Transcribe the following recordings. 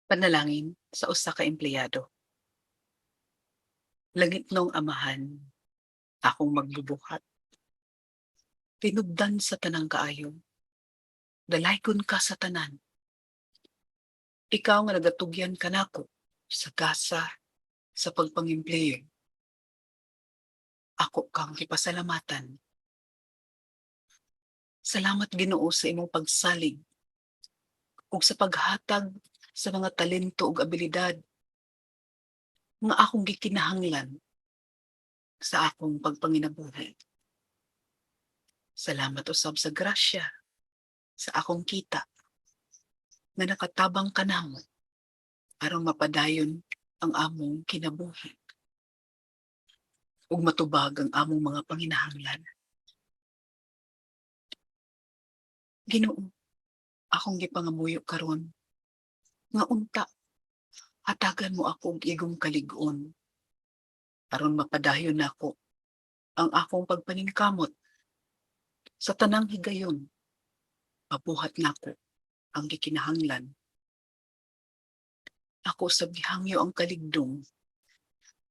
Panalangin sa usa ka empleyado. Langitnong Amahan, akong magbubuhat. Tinubdan sa tanang kaayo. Dalaygon ka sa tanan. Ikaw nga nagatugyan kanako sa gasa sa pagpangempleyo. Ako kang gipasalamatan. Salamat, Ginoo, sa imong pagsalig ug sa paghatag sa mga talento ug abilidad nga akong gikinahanglan sa akong pagpanginabuhi. Salamat usab sa grasya sa akong kita nga nakatabang kanamo aron mapadayon ang among kinabuhi ug matubag ang among mga panginahanglan. Ginoo, akong gipangamuyo karon nga unta hatagan mo ako og igong kalig-on aron mapadayon nako ang akong pagpaningkamot sa tanang higayon mabuhat nako ang gikinahanglan. Ako sab gihangyo ang kaligdong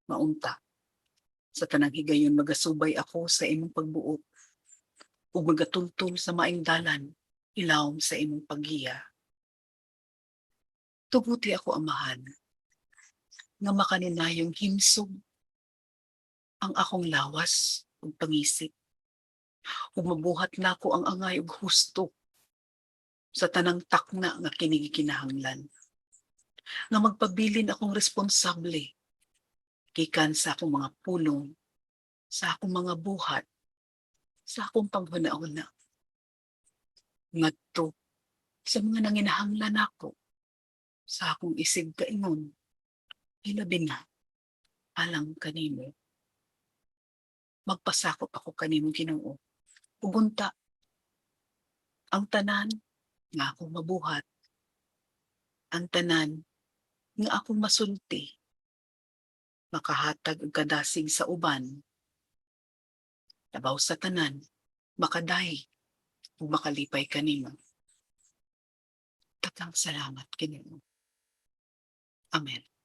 maunta sa tanang higayon magasubay ako sa imong pagbuot ug magatultol sa maayong dalan ilawom sa imong paggiya. Tuguti ako, Amahan, nga makaninayong himsog ang akong lawas ug pangisip ug mabuhat nako ang angay ug husto sa tanang takna nga kini gikinahanglan. Nga magpabilin akong responsable gikan sa akong mga pulong, sa akong mga buhat, sa akong panghuna-huna ngadto sa mga nanginahanglan nako sa akong isig kaingon, hilabi na alang kanimo. Magpasakop ako kanimo, Ginoo, ug unta ang tanan nga akong mabuhat, ang tanan nga akong masulti, makahatag og kadasig sa uban, labaw sa tanan makadayeg ug makalipay kanimo. Daghang salamat, Ginoo. Amen.